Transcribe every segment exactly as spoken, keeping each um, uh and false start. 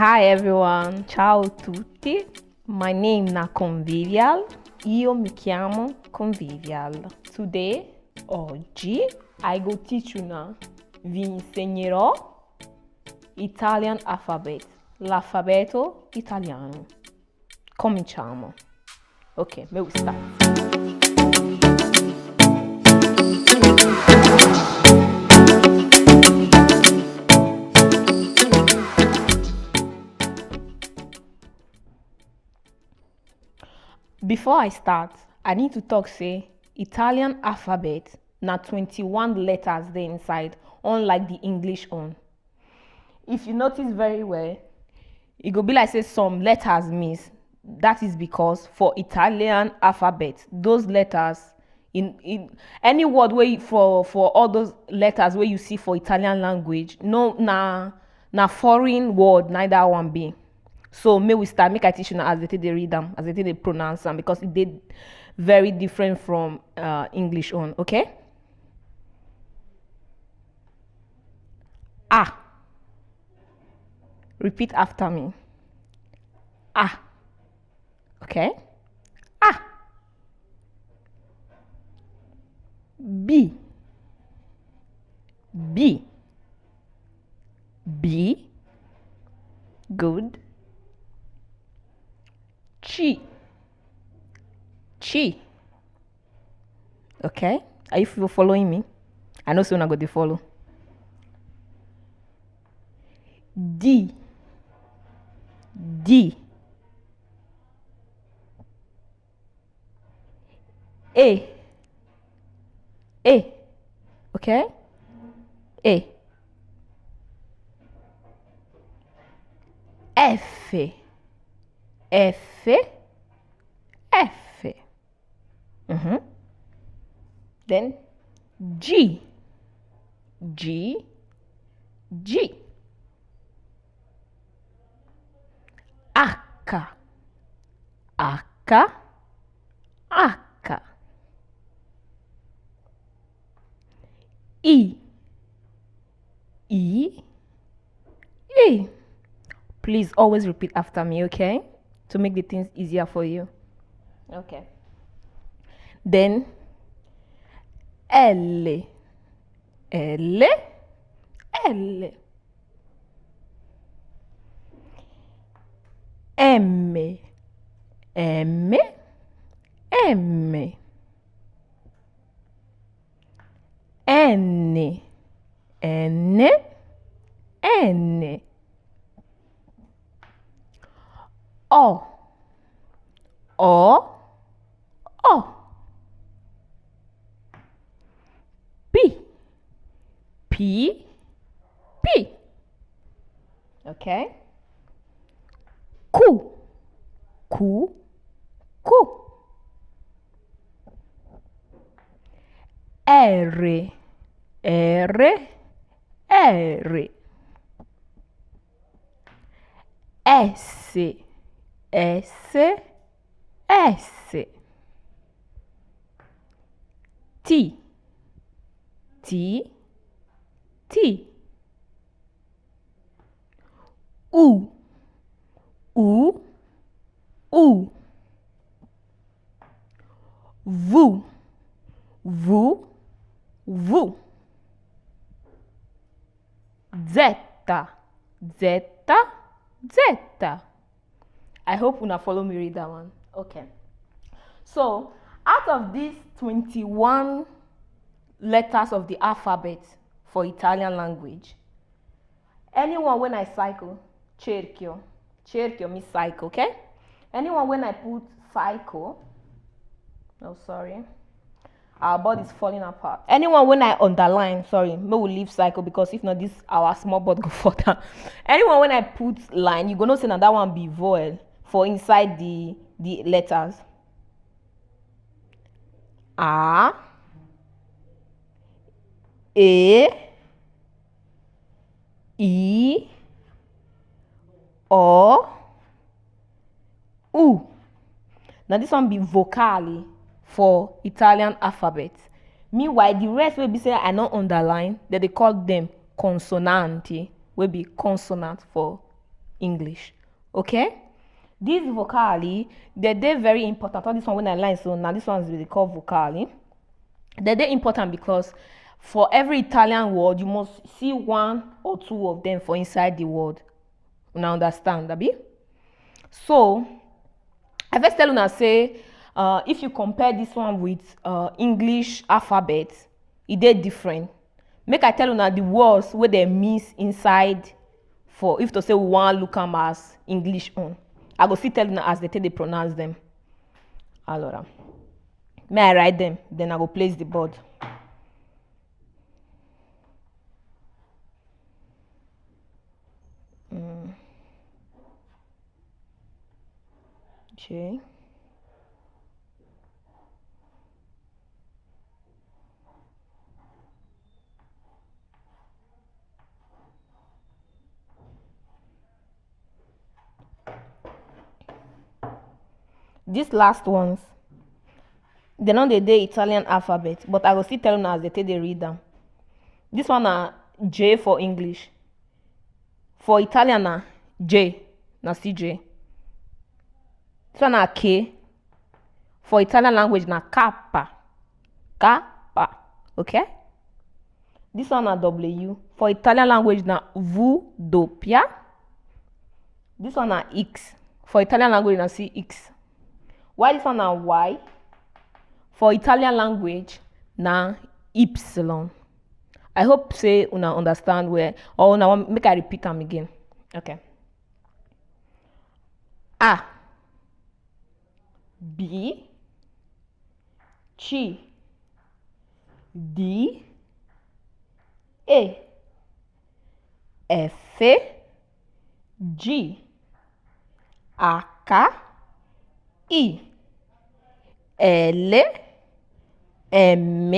Hi everyone, ciao tutti. My name na Convivial. Io mi chiamo Convivial. Today, oggi, I go teach una, vi insegnerò Italian alphabet, l'alfabeto italiano. Cominciamo. Ok, me we start. Before I start, I need to talk say Italian alphabet na twenty-one letters dey inside, unlike the English one. If you notice very well, e go be like say some letters miss. That is because for Italian alphabet, those letters in, in any word wey for, for all those letters wey you see for Italian language, no, na, na foreign word, neither one be. So make we start, make I teach una as they take dey read am, as they take dey pronounce am, because e dey very different from, uh, English own, okay? A. Repeat after me. A. Okay? A. B. B. B. Good. C. C. Okay? Are you fo-, following me? I know say una go dey follow. D. D. E. E. Okay? E. F. F. F. Mhm. Then G. G. G. H. H. H. I. I. I. Please always repeat after me, okay? To make the things easier for you. Okay. Then L. L. L. M. M. M. N. N. N. O. O. O. P. P. P. Okay. Q. Q. Q. R. R. R. S. S. S. T. T. T. U. U. U. V. V. V. Z. Z. Z. I hope una follow me read that one. Okay. So, out of these twenty-one letters of the alphabet for Italian language, anyone when I cycle, cerchio, cerchio means cycle, okay? Anyone when I put cycle, oh, sorry. Our board is falling apart. Anyone when I underline, sorry, me will leave cycle, because if not, this our small board go fall down. Anyone when I put line, you gonna say now that one be vowel for inside the, the letters. A, E, I, O, U. Now this one be vocali for Italian alphabet. Meanwhile, the rest will be say I not underline, that they call them consonanti, will be consonant for English. Okay? These vocali, they dey very important. All this one when I line so now, this one is really called vocali. They dey important because for every Italian word, you must see one or two of them for inside the word. Una understand, abi? So, I first tell una say, uh, if you compare this one with uh, English alphabet, e dey different. Make I tell una the words wey dem miss inside for if to say we wan look am as English own. I go still tell una as they take dey pronounce them. Allora, may I write them? Then I go place the board. Mm. Okay. These last ones, they no dey dey Italian alphabet, but I go still tell una as they take dey read am. This one na J for English. For Italian na J, na C J. This one na K. For Italian language na kappa. Kappa. Okay? This one na W. For Italian language na V doppia. This one na X. For Italian language na C X. Why this one na Y? For Italian language na ipsilon. I hope say una understand well, or una wan make I repeat am again. Okay. A, B, C, D, E, F, G, H, I, L, M,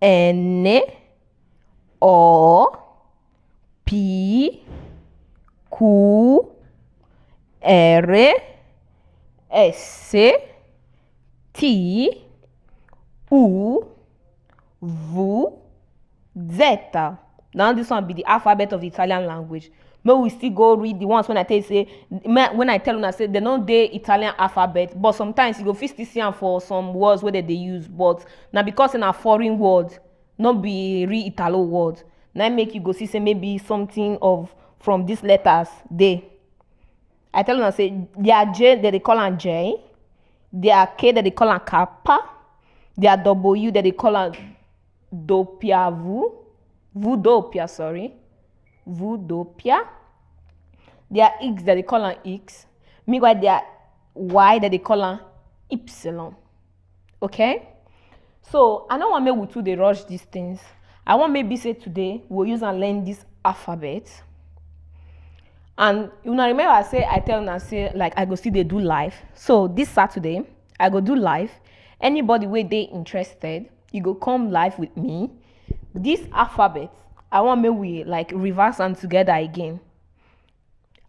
N, O, P, Q, R, S, T, U, V, Z. Now this one be the alphabet of the Italian language. Make we still go read the ones when I tell you say, me- when I tell una say they no dey Italian alphabet, but sometimes you go fit still see am for some words wey dem dey use, but na because na foreign word, no be real Italo word. Na im make you go see say maybe something of from these letters dey. I tell una say their J, dem dey call am J, their K, dem dey call am kappa, their W, dem dey call am doppia V, V doppia, sorry, V doppia. Their X, dem dey call am X. Meanwhile, their Y, dem dey call am ipsilon. Okay? So, I no wan make we too dey rush these things. I wan make be say today we go use and learn this alphabet. And una remember say I tell una say, like, I go still dey do live. So this Saturday, I go do live. Anybody wey dey interested, you go come live with me. This alphabet, I wan make we, like, reverse am together again.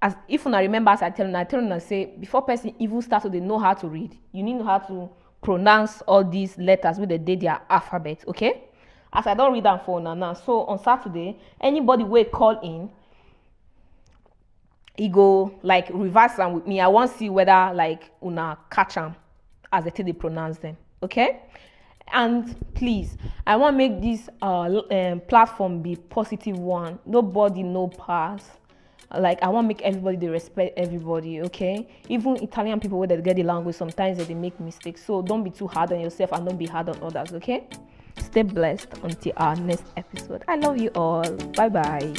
As if una remember, as I tell una, I tell una say before person even start to dey know how to read, you need know how to pronounce all these letters wey dey dey their alphabet, okay? As I don read am for una now, so on Saturday, anybody wey call in, e go, like, reverse am with me. I wan see whether, like, una catch am as they take dey pronounce them, okay? And please, I wan make this uh, l- um, platform be positive one. Nobody no pass. Like, I wan make everybody dey respect everybody, okay? Even Italian people wey dey get the language, sometimes they dey make mistakes. So don't be too hard on yourself and don't be hard on others, okay? Stay blessed until our next episode. I love you all. Bye bye.